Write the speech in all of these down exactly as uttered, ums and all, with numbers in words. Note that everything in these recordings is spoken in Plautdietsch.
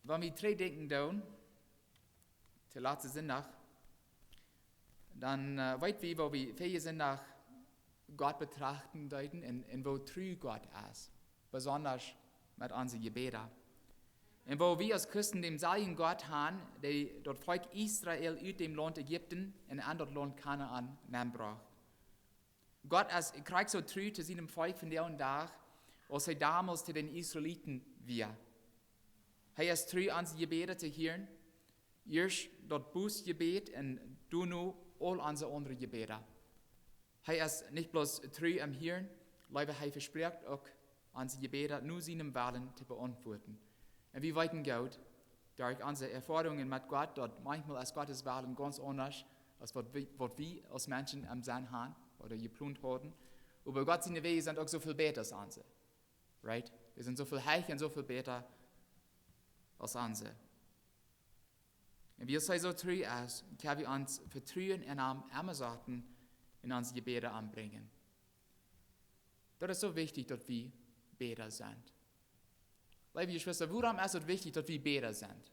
Wan wie trigj denkjen doonen, de latste Sindach, dan äh, weet wie, woo wie väajen Sindach Gott betrachten deeden un, un woo tru Gott es, besondasch met onse Jebäda. Un woo wie aus Christen dänselwjen Gott haben, dee daut Volkj Israel ut däm Launt Ägipten un aun daut Launt Kanaan nenbrocht. Gott es krakjt soo tru to sienem Volkj vondoag dän Dach, aus hee donmols to dän Israeliten wia. Hee es tru, onse Jebäda to hieren, ieescht daut Bußjebäd un doano aul onse aundre Jebäda. Hee es nich bloos tru em Hieren, leewa hee vesproak uk, onse Jebäda no sienem Wellen to beauntwuaden. Un wie weeten goot, derch onse Erfoarungen met Gott, daut maunchmol es Gott sien Wellen gaunz aundasch aus waut wie, waut wie aus Menschen em Senn haben ooda jeplont hauden. Oba Gott siene Wäaj sent uk soo väl bäta aus onse. Right? Dee sent soo väl hecha un soo väl bäta aus onse. Un wiels hee soo tru es, kjenn wie ons Vetruen en am emma saten un onse Jebäda aunbrinjen. Daut es soo wichtich, daut wie Bäda sent. Leewe Jeschwista, wuarom es et wichtich, daut wie Bäda sent?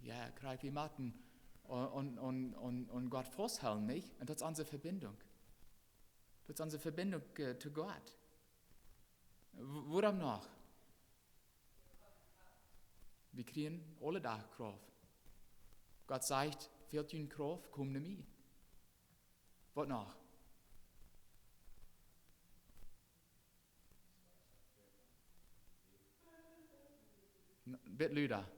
Jo, krakjt, wie motten aun, aun, aun, aun, aun Gott fausthoolen, nich? Un daut es onse Vebinjunk. Daut es onse Vebinjunk äh, to Gott. W- Wuarom noch? Wie kjrieen aule Dach Krauft. Gott sajcht: Fält junt Krauft, komt no mie. Waut noch? N- Bät lüda.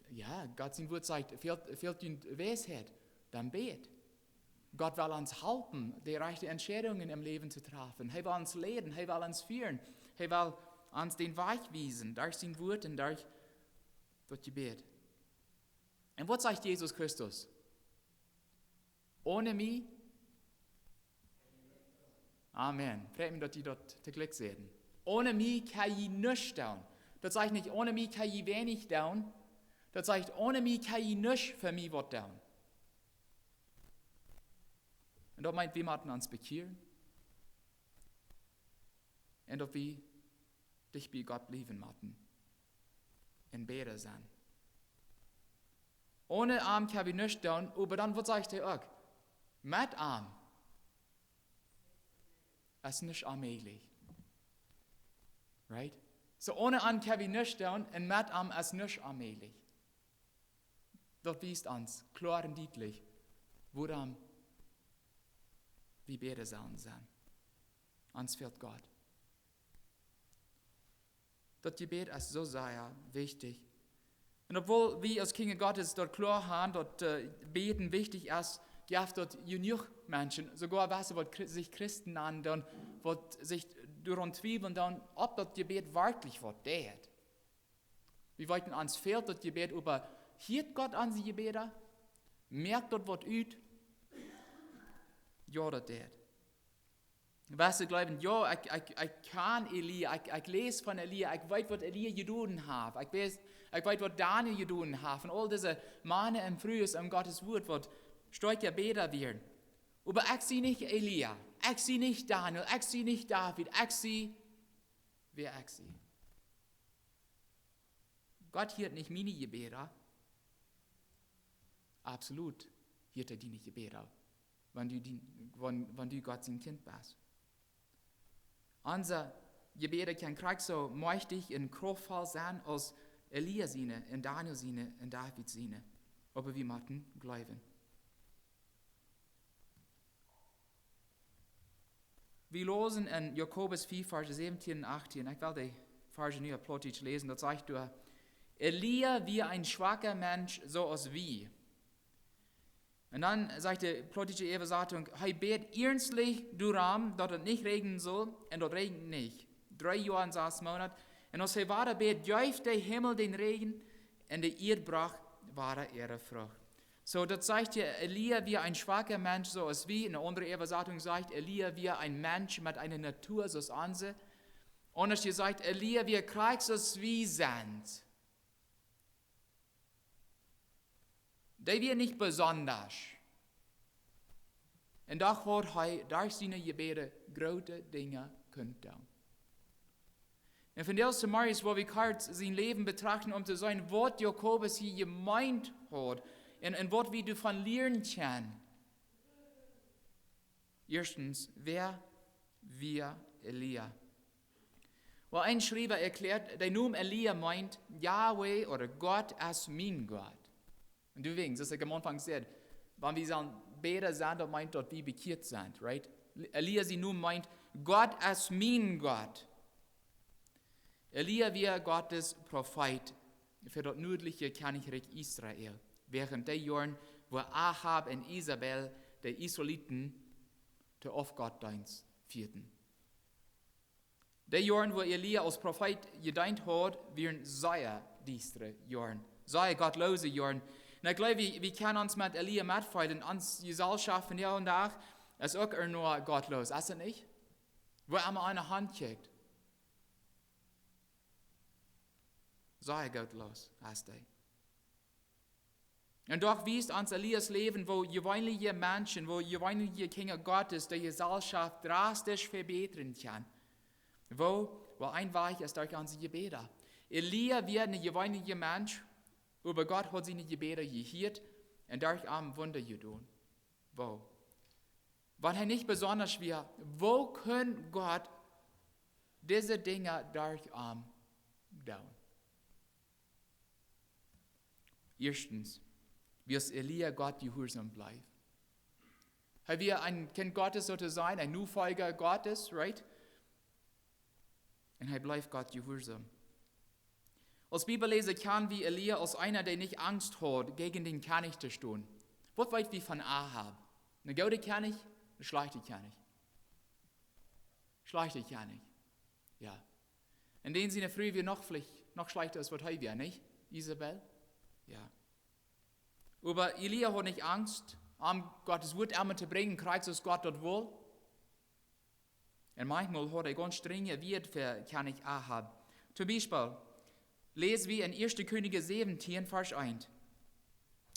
Jo, Gott sien Wuat sajcht: Fält, fält junt Weisheit, dan bät. Gott well ons halpen, de rajchte Entscheidungen em Läwen to träfen. Hee well ons leiden, hee well ons fieren. Hee well ons dän Wajch wiesen, derch sien Wuat un derch daut Jebäd. Un waut sajcht Jesus Christus? Onen mie. Amen. Freit mie, daut jie daut toojlikj sajen. Onen mie kjenn jie nuscht doonen. Daut sajcht nich: Onen mie kjenn jie weinich doonen. Daut sajcht: Onen mie kjenn jie nuscht fa mie waut doonen. Un daut meent, wie motten ons bekjieren. Un daut wie dicht bie Gott bliewen motten. Un bäta sennen. Onen am kjenn wie nuscht doonen, oba dan, waut sajcht hee uk? Met am es nuscht onmäajlich. Right? Soo, onen am kjenn wie nuscht doonen un met am es nuscht onmäajlich. Daut wiest ons kloa un dietlich, wuarom wie bäta sellen sennen. Ons fält Gott. Daut Jebäd es soo sea wichtich. Un obwohl wie aus Kjinja Gottes daut kloa haben, daut äh, Bäden wichtich es, jeft daut jenuach Menschen, soogoa wese, waut Chri- sikj Christen nanen doonen, waut sikj doaraun twiewlen doonen, auf daut Jebäd werkjlich waut deit. Wie weeten, ons fält daut Jebäd, oba hieet Gott onse Jebäda? Moakt daut waut ut? Jo, daut deit. Wese jleewen: Jo, ekj, ekj, ekj kjan Elia, ekj, ekj läs von Elia, ekj weet, waut Elia jedonen haft, ekj weet, ekj weet, waut Daniel jedonen haft, un aul dise Mana un Frues en Gott sien Wuat, waut stoakje Bäda wieren. Oba ekj sie nich Elia, ekj sie nich Daniel, ekj sie nich David, ekj sie, wäa ekj sie. Gott hieet nich miene Jebäda. Absolut hieet hee diene Jebäda, wan du, dien, wan, wan du Gott sien Kjint best. Onse Jebäda kjennen krakjt soo majchtich un kraftvoll sennen aus Elia siene un Daniel siene un David siene. Oba wie motten jleewen. Wie läsen en Jakobus vea, Varsch säwentieen un achtieen. Ekj well dee Varsch nu opp Plautdietsch läsen. Daut sajcht doa: Elia wia een schwaka Mensch, soo aus wie. Un dan sajcht de plautdietsche Äwasatunk: Hee bäd iernstlich doaromm, daut et nich räajnen sull, un daut räajend nich. Dree Joa un sas Moonat. Un aus hee wada bäd, jeef de Himmel dän Räajen, un de Ieed brocht wada äare Frucht. Soo, daut sajcht hia, Elia wia een schwaka Mensch, soo aus wie. Eene aundre Äwasatunk sajcht, Elia wia een Mensch met eene Natua, soo aus onse. Aundasch jesajcht, Elia wia krakjt soo aus wie sent. Dee wia nich besondasch. Un doch haud hee derch siene Jebäde groote Dinja kunt doonen. Un vondoag zemorjes woa wie kort sien Läwen betrachten, om to seenen, waut Jakobus hia jemeent haud un, un waut wie doavon lieren kjennen. Ieeschtens, wäa wia Elia? Well, een Schriewa erkjläat, de Nomen Elia meent: Jahwe ooda Gott es mien Gott. Un doawäajen, soo aus ekj aum Aunfank säd, wan wie sellen Bäda sennen, daut meent, daut wie bekjieet sent, right? Elia sien Nomen meent: Gott es mien Gott. Elia wia Gott sien Profeet fa daut nuadliche Kjennichrikj Israel, wäarent dee Joaren, wua Ahab un Isebel de Israeliten to Aufgottdeenst fieeden. Dee Joaren, wua Elia aus Profeet jedeent haud, wieren sea diestre Joaren, sea gottloose Joaren. Un ekj jleew, wie, wie kjennen ons met Elia metfeelen. Ons Jeselschoft vondoag es uk enorm gottloos, es et nich? Wua emma eena hankjikjt, sea gottloos es dee. Un doch wiest ons Elias Läwen, woo jeweenelje Menschen, woo jeweenelje Kjinja Gottes de Jeselschoft drastisch vebätren kjennen. Woo? Well, een Wajch es derch onse Jebäda. Elia wia een jeweenelja Mensch, oba Gott haud siene Jebäda jehieet un derch am Wunda jedonen. Woo? Wan hee nich besondasch wia, woo kunn Gott dise Dinja derch am doonen? Ieeschtens, wiels Elia Gott jehuarsom bleef. Hee wia een Kjint Gottes, soo to sajen, een Nofolja Gottes, right? Un hee bleef Gott jehuarsom. Aus Bibelläsa kjann wie Elia aus eena, dee nich Angst haud, jäajen dän Kjennich to stonen. Waut weet wie von Ahab? Een gooda Kjennich, een schlajchta Kjennich? Schlajchta Kjennich. Jo. Un dän siene Fru wia noch veleicht, noch schlajchta aus waut hee wia, nich? Isebel? Jo. Oba Elia haud nich Angst, om Gott sien Wuat emma to brinjen, krakjt soo aus Gott daut wull. Un maunchmol haud hee gaunz strenje Wieed fa Kjennich Ahab. Toom Biespel läs wie en Ieeschte Kjennichs säwentieen, Varsch eent,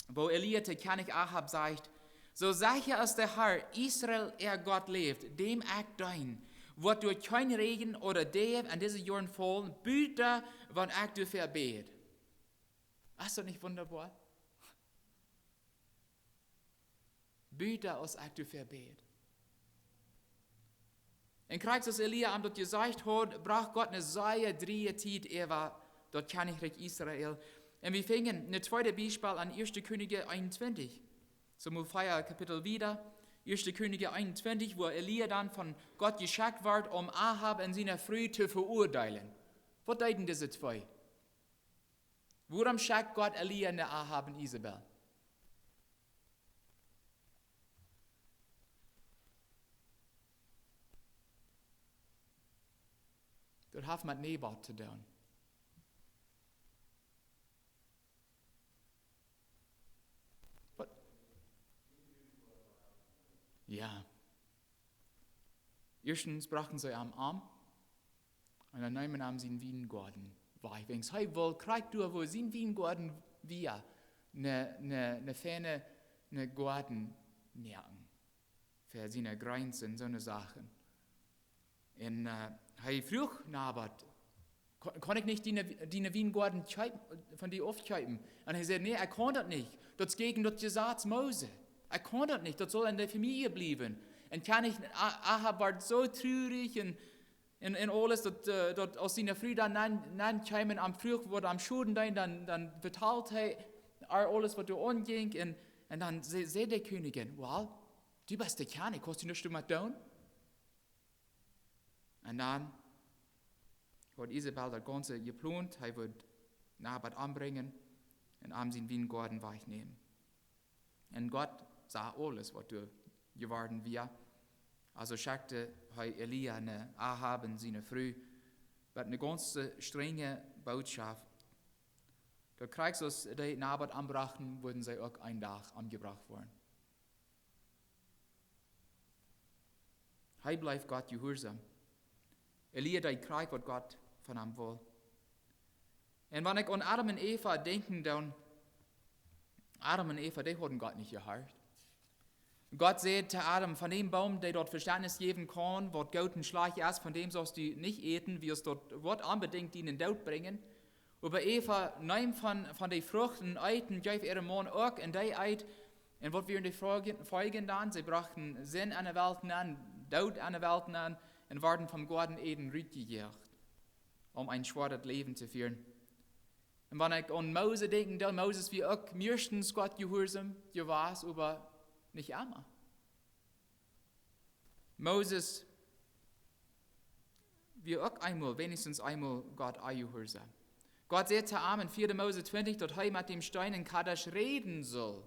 woo Elia to Kjennich Ahab sajcht: Soo secha aus de Herr, Israel äa Gott, läft, däm ekj deen, woat doa kjeen Räajen ooda Däw en dise Joaren faulen, buta wan ekj doafäa bäd. Es daut nich wundaboa? Buta aus ekj doafäa bäd. Un krakjt soo aus Elia am daut jesajcht haud, brocht Gott eene sea dreeje Tiet äwa daut Kjennichrikj Israel. Un wie finjen een tweedet Biespel en Ieeschte Kjennichs eenuntwintich. Soo mol vea Kapitel wieda, Ieeschte Kjennichs eenuntwintich, wua Elia dan von Gott jeschekjt wort, om Ahab un siene Fru to veuadeelen. Waut deeden dise twee? Wuarom schekjt Gott Elia no Ahab un Isebel? Daut haft met Nabot to doonen. Waut? Jo. Ieeschtens brochten see am om un dan neemen am sienen Wiengoaden wajch. Wäajens hee wull krakjt doa, wua sien Wiengoaden wia, een, een, een feina, een Goaden moaken fa siene Greens un soone Sachen. Un, äh, hee fruach Nabot: Kaun, kaun ekj nich diene, diene Wiengoaden kjeepen, von die aufkjeepen? Un hee säd: Nä, ekj kaun daut nich. Daut es jäajen daut Jesaz Mose. Ekj kaun daut nich. Daut saul en de Famielje bliewen. Un Kjennich A-, Ahab wort soo trurich un, un, un aules, daut, äh, daut aus siene Fru dan nenn, nenn kjeem un am fruach, waut am Schoden deed, dan, dan vetald hee äa aules, waut doa aunjinkj. Un, un dan sä-, säd de Kjennich: Well, du best de Kjennich, kaust du nuscht doamet doonen? Un dan haud Isebel daut Gaunze jeplont, hee wudd Nabot ombrinjen un am sienen Wiengoaden wajchnämen. Un Gott sach aules, waut doa jeworden wia. Aulsoo schekjt hee Elia no Ahab un siene Fru met eene gaunz strenje Bootschoft, daut krakjt soo aus dee Nabot ombrochten, wudden see uk een Dach omjebrocht woaren. Hee bleef Gott jehuarsom. Elia deed krakjt waut Gott von am wull. Un wan ekj aun Adam un Eva denkjen doo, Adam un Eva, dee hauden Gott nich jehorcht. Gott säd to Adam: Von däm Boom, dee daut Vestentnis jäwen kaun, waut goot un schlajcht es, von däm saust du nich äten, wiels daut woat onbedinjt dienen Doot brinjen. Oba Eva neem von, von de Frucht un eet un jeef äaren Maun uk, un dee eet. Un waut wieren de Foljen, Foljen dan? See brochten Sind enne Welt nenn, Doot enne Welt nenn, un worden vom Goaden Eden rutjejoacht, om een schwoaret Läwen to fieren. Un wan ekj aun Mose denkjen doo, Moses wia uk mieeschtens Gott jehuarsom jewast, oba nich emma. Moses wia uk eemol, weens eemol Gott onjehuarsom. Gott säd to am en vieede Mose twintich, daut hee met däm Steen en Kadesch räden sull,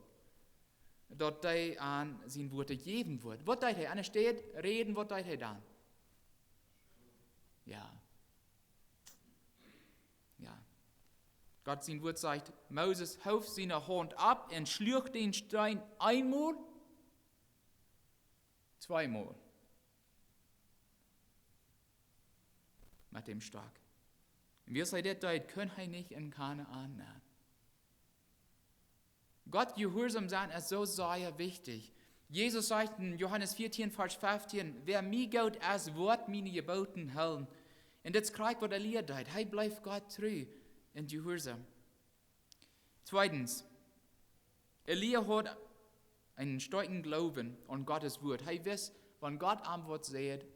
daut dee an sien Wuat jäwen wudd. Waut deed hee? Aun de Städ räden, waut deed hee dan? Jo. Jo. Gott sien Wuat sajcht, Moses hoof siene Haunt opp un schluach dän Steen eemol, tweemol met däm Stock. Un wiels hee dit deed, kunn hee nich en Kanaan nenn. Gott jehuarsom sennen es soo sea wichtich. Jesus sajcht en Johanes vieetieen, Varsch feftieen: Wäa mie goot es, woat miene Jeboten hoolen. Un dit es krakjt waut Elia deed. Hee bleef Gott tru un jehuarsom. Tweedens, Elia haud eenen stoakjen Gloowen aun Gott sien Wuat. Hee wist, wan Gott am waut sajcht,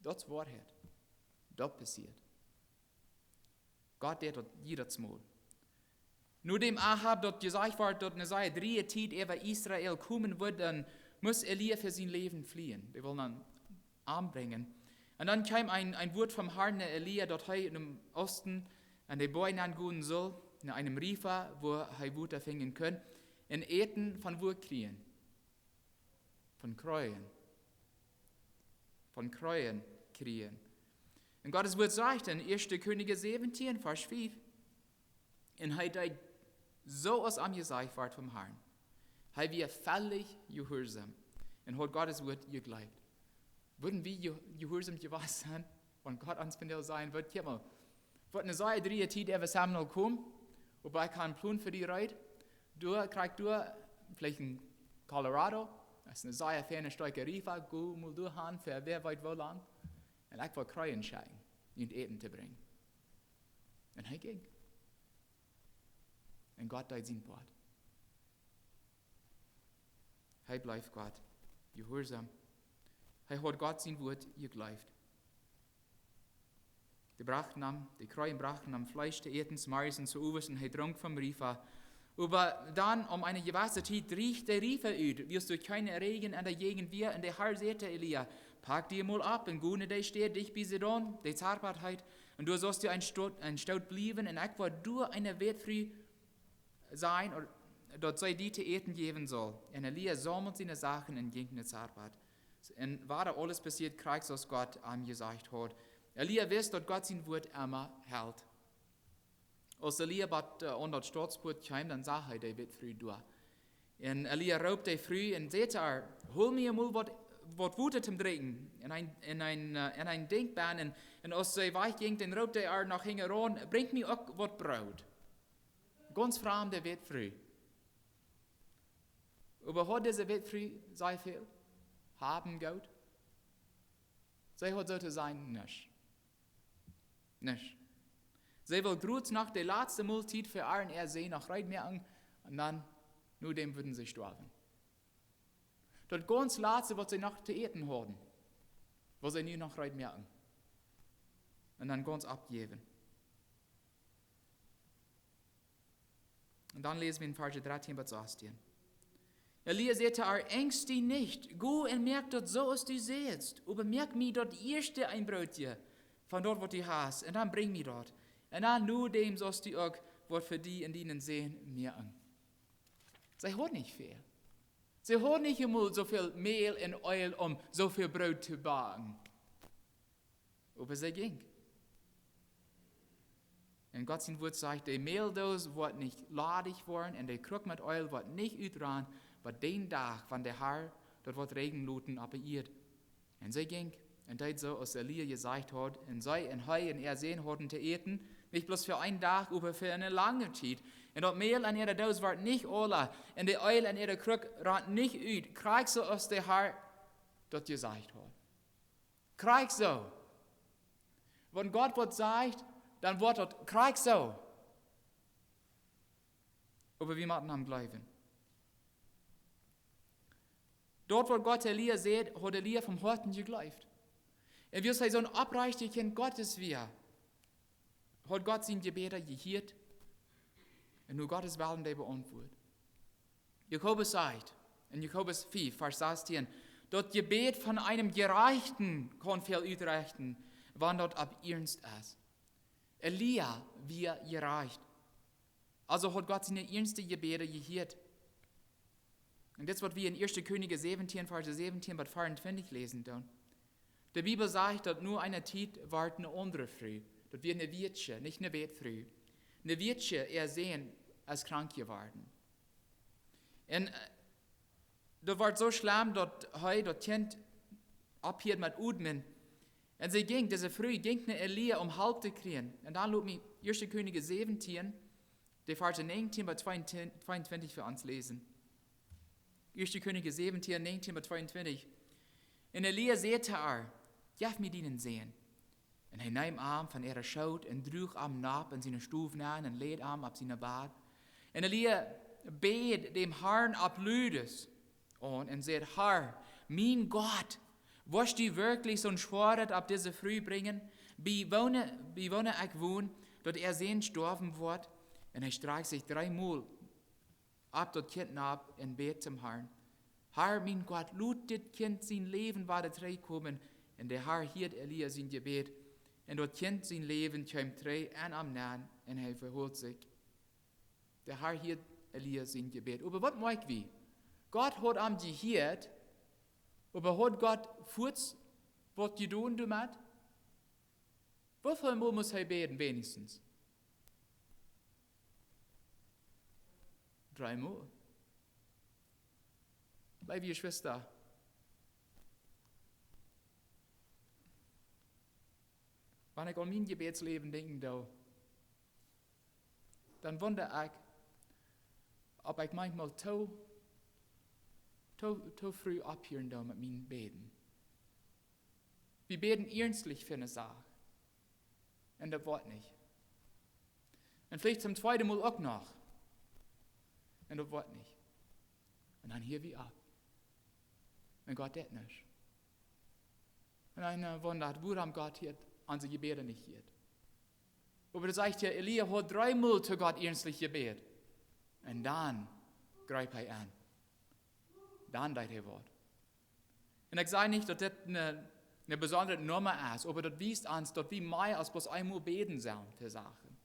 daut es Woarheit. Daut passieet. Gott deed daut jiedet Mol. No däm Ahab daut jesajcht wort, daut ne sea drieeje Tiet äwa Israel komen wudd, dan must Elia fa sien Läwen flieen. Dee wullen am ombrinjen. Un dan kjeem een, een Wuat vom Harn no Elia, daut hee nom Oosten aun de Boaj nenn gonen sull, no eenem Riefa, wua hee Wota finjen kunn, un Äten von Wua kjrieen. Von Kjreien. Von Kjreien kjrieen. Un Gott sien Wuat sajcht en Ieeschte Kjennichs säwentieen, Varsch fiew: Un hee deed soo aus am jesajcht wort vom Harn. Hee wia vollich jehuarsom un haud Gott sien Wuat jejleeft. Wudden wie je-, jehuarsom jewast sennen, wan Gott ons vondoag sajen wudd: Kjikj mol, woat ne sea drieeje Tiet äwa Seminole komen, oba ekj hab een Plon fa die reed. Du kjrichst, du, veleicht en Colorado, daut es ne sea feine Stoakj Riefa, go mol doa han fa wäa weet woo lang. Un ekj woa Kjreien schekjen, junt Äten to brinjen. Un hee jinkj. Un Gott deed sien Poat. Hee bleef Gott jehuarsom. Hee haud Gott sien Wuat jejleeft. Dee brochten am, dee Kjreien brochten am Fleesch to äten, zemorjes un zeowes, un hee drunk vom Riefa. Oba dan, om eene jewesse Tiet, drieejd de Riefa ut, wiels doa kjeen Räajen enne Jäajent wia, un de Har säd to Elia: Pak die mol opp un go no de Städ dicht bie Sidon, dee Zarpat heet, un doa saust du een Stoot, een Stoot bliewen, un ekj woa doa eene Wätfru sajen, daut see die to äten jäwen saul. Un Elia saumeld siene Sachen un jinkj no Zarpat. Un wada aules passieed krakjt soo aus Gott am jesajcht haud. Elia wist, daut Gott sien Wuat emma helt. Aus Elia bat, äh, aun daut Stautspuat kjeem, dan sach hee de Wätfru doa. Un Elia roopt de Fru un säd to ar: Hol mie mol waut, waut Wota toom drinkjen en een, en een, äh, en een Dinkj bennen. Un, un aus see wajch jinkj, dan roopt hee ar noch hinjaraun: Brinj mie uk waut Broot. Gaunz framde Wätfru. Oba haud dise Wätfru sea väl? Haben, Goot? See haud soo to sajen nuscht. Nuscht. See wull krakjt noch de latste Moltiet fa äaren Sän noch reed moaken, un dan, no däm wudden see stoawen. Daut gaunz latste, waut see noch to äten hauden, wull see nu noch reed moaken. Un dan gaunz aufjäwen. Un dan läs wie en Varsch dartieen bat sastieen. Elia säd to ar: Enjst die nich, go un moak daut soo aus du sajchst, oba moak mie daut ieeschte een Brootje von daut, waut du hast, un dan brinj mie daut. Un dan no däm saust du uk waut fa die un dienen Sän moaken. See haud nich väl. See haud nich emol soo väl Mäl un Eel, om soo väl Broot to backen. Oba see jinkj. Un Gott sien Wuat sajcht: De Mäldoos woat nich ladich woaren un de Kruck met Eel woat nich utrannen, bat dän Dach, wan de Har daut woat räajnen loten opp de Ieed. Un see jinkj Un deed soo aus Elia jesajcht haud, un see un hee un äa Sän hauden to äten, nich bloos fa eenen Dach, oba fa eene lange Tiet. Un daut Mäl en äare Doos wort nich aula, un de Eelj en äare Kruck rant nich ut, krakjt soo aus de Har daut jesajcht haud. Krakjt soo. Wan Gott waut sajcht, dan woat daut krakjt soo. Oba wie motten am jleewen. Daut waut Gott Elia säd, haud Elia vom Hoaten jejleeft. Un wiels hee soon opprechticha Kjint Gottes wia, haud Gott siene Jebäda jehieet un nu Gott sienen Wellen deed beauntwuaden. Jakobus sajcht en Jakobus fief, Varsch sastieen, daut Jebäd von eenem Jerajchten kaun väl utrechten, wan daut opp Iernst es. Elia wia jerajcht. Aulsoo haud Gott siene ieeschte Jebäda jehieet. Un dit es waut wie en Ieeschte Kjennichs säwentieen, Varsch säwentieen bat veeauntwintich läsen doonen. De Bibel sajcht, daut no eene Tiet wort eene aundre Fru, daut wia eene Wätje, nich eene Wätfru, eene Wätje, äa Sän es krank jeworden. Un, äh, daut wort soo schlemm, daut hee, daut Kjint, opphieed met odmen. Un see jinkj, dise Fru jinkj no Elia, om Help to kjrieen. Un dan lot mie Ieeschte Kjennichs säwentieen, de Varsch näajentieen bat tweeauntwintich fa ons läsen. Ieeschte Kjennichs säwentieen, näajentieen bat tweeauntwintich. Un Elia säd to äa: "Jeff mie dienen Sän." Un hee neem am von äare Schoot un druach am nopp en siene Stow nenn un läd am opp sien Bad. Un Elia bäd däm Harn opp ludes aun un säd: "Har, mien Gott, woascht du werkjlich soon Schwoaret opp dise Fru brinjen, bie woone, bie woone ekj won, daut äa Sän stoawen woat?" Un hee strakjt sikj dreemol opp daut Kjint nopp un bäd toom Harn: "Har, mien Gott, lot dit Kjint sien Läwen wada trigjkomen." Un de Har hieed Elia sien Jebäd. Un daut Kjint sien Läwen kjeem trigj en am nenn un hee veheeld sikj. De Har hieed Elia sien Jebäd. Oba waut moakj wie? Gott haud am jehieet, oba haud Gott fuaz waut jedonen doamet? Woo väl mol must hee bäden, weens? Dreemol. Leewe Jeschwista, wan ekj aun mien Jebädsläwen denkjen doo, dan wunda ekj, auf ekj maunchmol too, too, too fru opphieren doo met mien Bäden. Wie bäden iernstlich fa eene Sach. Un daut woat nich. Un veleicht toom tweeden Mol uk noch. Un daut woat nich. Un dan hia wie opp. Un Gott deit nuscht. Un dan, äh, wundat, wuarom Gott hieet onse Jebäda nich hieet. Oba daut sajcht hia, Elia haud dreemol to Gott iernstlich jebät. Un dan jreep hee aun. Dan deed hee waut. Un ekj saj nich, daut dit eene, eene besondre Numma es, oba daut wiest ons, daut wie mea aus bloos eemol bäden sellen to Sachen.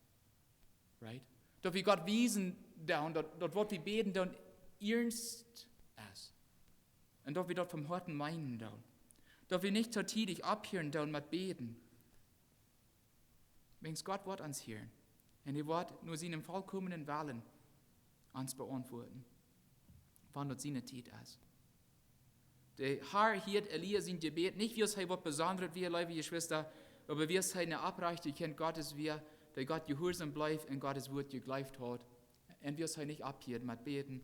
Right? Daut wie Gott wiesen doonen, daut, daut waut wie bäden doonen, iernst es. Un daut wie daut vom Hoaten meenen doonen. Daut wie nich too tiedich opphieren doonen met bäden. Wiels Gott woat ons hieren. Un hee woat no sienen volkomenen Wellen ons beauntwuaden, wan daut siene Tiet es. De Har hieed Elia sien Jebäd, nich wiels hee waut Besondret wia, leewe Jeschwista, oba wiels hee een opprechtet Kjint Gottes wia, dee Gott jehuarsom bleef un Gott sien Wuat jejleeft haud. Un wiels hee nich opphieed met bäden.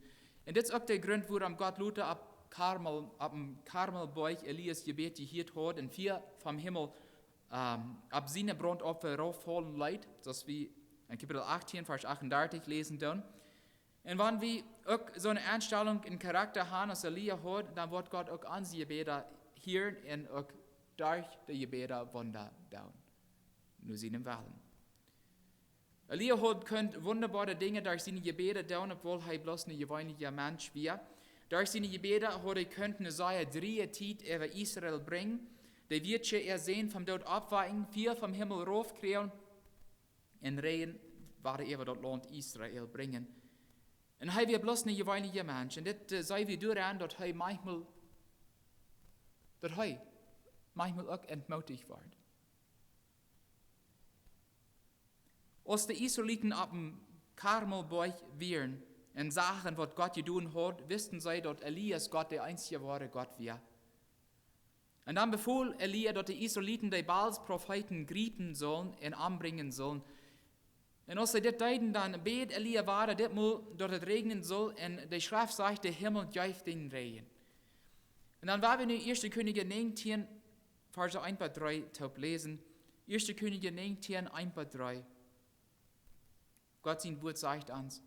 Un dit es uk de Grunt, wuarom Gott lota opp Karmel, opp dän Karmelboajch Elias Jebäd jehieet haud un Fia vom Himmel, ähm, opp siene Brandopfa rauffaulen leet, soo aus wie en Kapitel achtieen, Varsch achtundartich läsen doonen. Un wan wie uk soone Enstalunk un Charakta haben aus Elia haud, dan woat Gott uk onse Jebäda hieren un uk derch de Jebäda Wunda doonen. No sienen Wellen. Elia haud kunt wundaboare Dinja derch siene Jebäda doonen, obwohl hee bloos een jeweenlicha Mensch wia. Derch siene Jebäda haud hee kunt eene sea dreeje Tiet äwa Israel brinjen. De Wätje äa Sän vom Doot oppwakjen, Fia vom Himmel raufkjrieen un Räajen wada äwa daut Launt Israel brinjen. Un hee wia bloos een jeweenlicha Mensch. Un dit, äh, seenen wie doaraun, daut hee maunchmol, daut hee maunchmol uk entmootijcht wort. Aus de Israeliten opp dän Karmelboajch wieren un sagen, waut Gott jedonen haud, wisten see, daut Elias Gott de eensje woare Gott wia. Un dan befool Elia, daut de Israeliten de Baals Profeeten jriepen sullen un ombrinjen sullen. Un aus see dit deeden, dan bäd Elia wada ditmol, daut et räajnen sull, un de Schreft sajcht, de Himmel jeef dän Räajen. Un dan woa wie nu Ieeschte Kjennichs näajentieen, Varsch eent bat dree toop läsen. Ieeschte Kjennichs näajentieen, eent bat dree. Gott sien Wuat sajcht ons: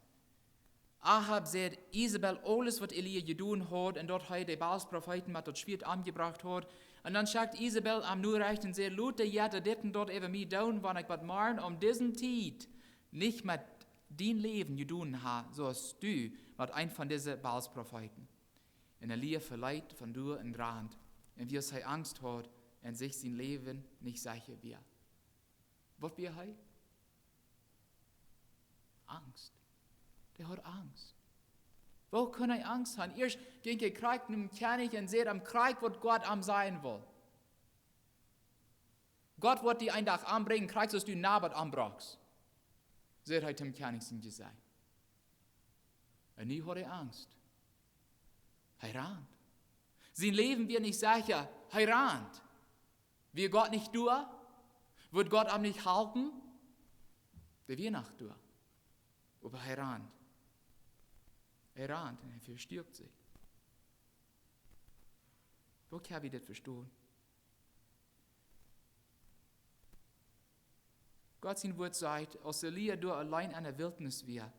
Ahab säd Isebel aules, waut Elia jedonen haud, un daut hee de Baals Profeeten met daut Schwieet omjebrocht haud. Un dan schekjt Isebel am Norechten un säd: Lot de Jetta dit un daut äwa mie doonen, wan ekj bat morjen om dise Tiet nich met dien Läwen jedonen ha, soo aus du met eenen von dise Baals Profeeten. Un Elia veleet von doa un rand, un wiels hee Angst haud un sikj sien Läwen nich secha wia. Waut wia hee? Angst. Dee haud Angst. Woo kunn hee Angst han? Ieescht jinkj hee krakjt nom Kjennich un säd am krakjt, waut Gott am sajen wull. Gott woat die een Dach ombrinjen, krakjt soo aus du Nabot ombrochst, säd hee tom Kjennich sien Jesecht. Un nu haud hee Angst. Hee rand. Sien Läwen wia nich secha. Hee rand. Wia Gott nich doa? Wudd Gott am nich halpen? Dee wia noch doa. Oba hee rand. Hee rand un hee vestuak sikj. Woo kjenn wie dit vestonen? Gott sien Wuat sajcht, aus Elia doa auleen enne Wiltnis wia,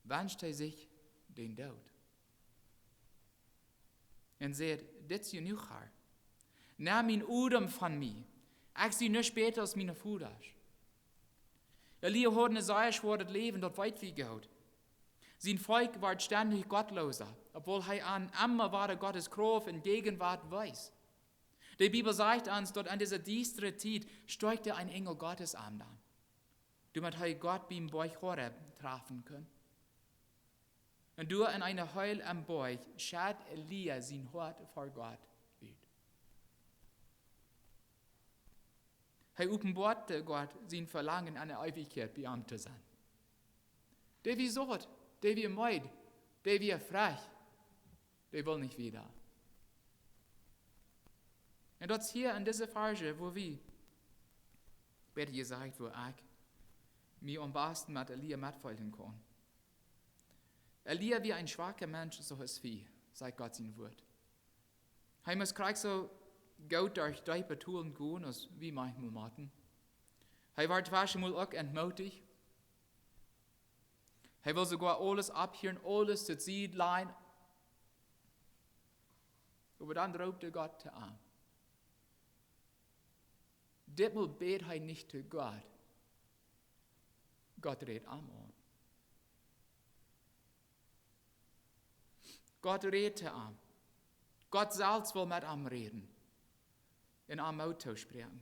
wenscht hee sikj dän Doot. Un säd: Dit es jenuach, Har. Nem dien Odem von mie. Ekj sie nuscht bäta aus miene Vodasch. Elia haud een sea schwoaret Läwen, daut weet wie goot. Sien Volkj wort stendich gottlosa, obwohl hee an emma wada Gott siene Krauft un Jäajenwoat wees. De Bibel sajcht ons, daut aun dise diestre Tiet stoakjt een Enjel Gottes am dan, doamet hee Gott biem Boajch Horeb trafen kunn. Un doa en eene Heel aum Boajch schad Elia sien Hoat ver Gott ut. Hee openboat Gott sien Velangen, enne Eewichkjeit bie am to sennen. Dee wia saut, dee wia meed, dee wia frech, dee wull nich wieda. Un daut es hia en dise Varsch, wua wie, bäta jesajcht, wua ekj mie aum basten met Elia metfeelen kaun. Elia wia een schwaka Mensch, soo aus wie, sajcht Gott sien Wuat. Hee must krakjt soo goot derch deepe Tolen gonen, aus wie maunchmol motten. Hee wort veleicht mol uk entmootijcht. Hee wull soogoa aules opphieren, aules to Sied lajen. Oba dan roopt Gott to am. Ditmol bäd hee nich to Gott. Gott räd am aun. Gott räd to am. Gott selfst well met am räden un am Moot toospräakjen.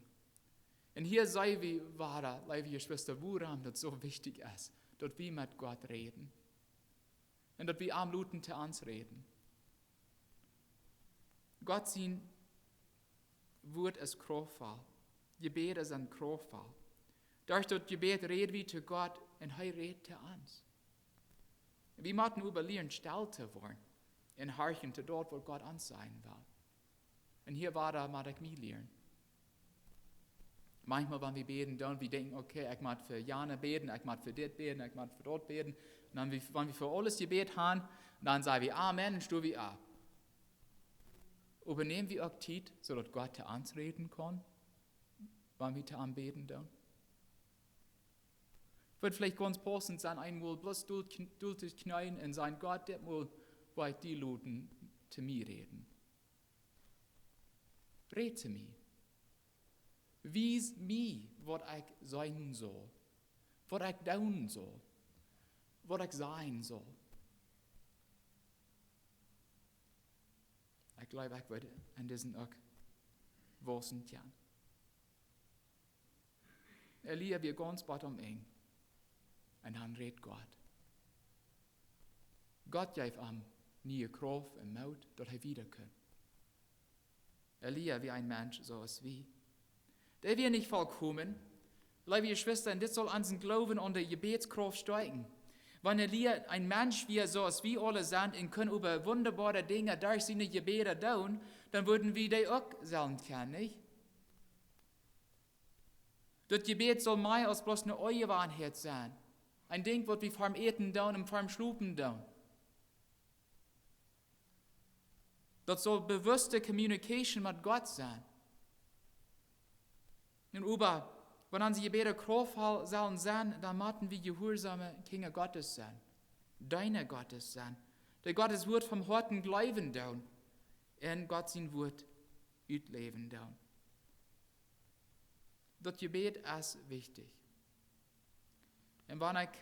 Un hia seenen wie wada, leewe Jeschwista, wuarom daut soo wichtich es, daut wie met Gott räden un daut wie am loten to ons räden. Gott sien Wuat es krauftvoll. Jebäd es een krauftvoll. Derch daut Jebäd räd wie to Gott un hee rät to ons. Wie motten äwalieren, stell to woaren un horchen to daut, waut Gott ons sajen well. Un hia wada mott ekj mie lieren. Maunchmol, wan wie bäden, dan wie denkjen, okay, ekj mott fa jane bäden, ekj mott fa dit bäden, ekj mott fa daut bäden. Un dan, wie, wan wie fa aules jebät han, dan saj wie Amen un stonen wie opp. Oba näm wie uk Tiet, soo daut Gott to ons räden kaun, wan wie to am bäden dan? Wudd veleicht gaunz paussent sennen, eemol bloos dol, dol to kjneeen un sajen: Gott, ditmol well ekj die loten to mie räden. Räd to mie. Wies mie, waut ekj sajen saul, waut ekj doonen saul, waut ekj sajen saul. Ekj jleew, ekj woa en disen uk wausen kjennen. Elia wia gaunz bat aum Enj. Un dan räd Gott. Gott jeef am niee Krauft un Moot, daut hee wieda kunn. Elia wia een Mensch soo aus wie. Dee wia nich vollkomen. Leewe Jeschwista, un dit saul onsen Gloowen aun de Jebädskrauft stoakjen. Wan Elia een Mensch wia soo aus wie aule sent un kunn äwa wundaboare Dinja derch siene Jebäda doonen, dan wudden wie dee uk sellen kjennen, nich? Daut Jebäd saul mea aus bloos ne Aunjewanheit sennen. Een Dinkj, waut wie vorm Äten doonen un vorm Schlopen doonen. Daut saul bewusste Communication met Gott sennen. Un oba, wan onse Jebäda krauftvoll sellen sennen, dan motten wie jehuarsaum Kjinja Gottes sennen, Deena Gottes sennen, dee Gott sien Wuat von Hoaten jleewen doonen un Gott sien Wuat utläwen doonen. Daut Jebäd es wichtich. Un wan ekj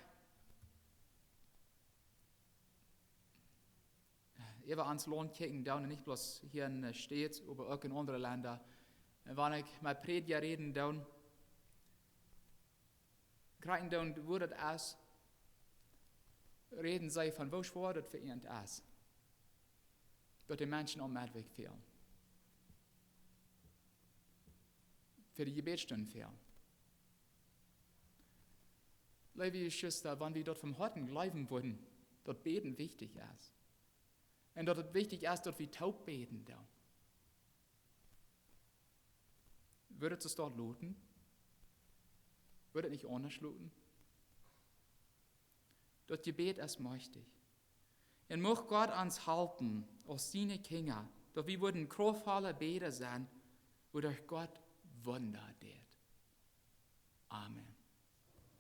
äwa ons Launt kjikjen doo, un nich bloos hia en de States, oba uk en aundre Lenda, un wan ekj met Prädja räden doo, kjikjen doo, woo daut es, räden see von woo schwoa daut fa an es, daut de Menschen aum Meddwäakj fälen, fa de Jebädstund fälen. Leewe Jeschwista, wan wie daut von Hoaten jleewen wudden, daut Bäden wichtich es, un daut et wichtich es, daut wie toop bäden doonen, wudd et soo loten? Wudd et nich aundasch loten? Daut Jebäd es majchtich. Un mucht Gott ons halpen, aus siene Kjinja, daut wie wudden krauftvolle Bäda sennen, wuaderch Gott Wunda deit. Amen.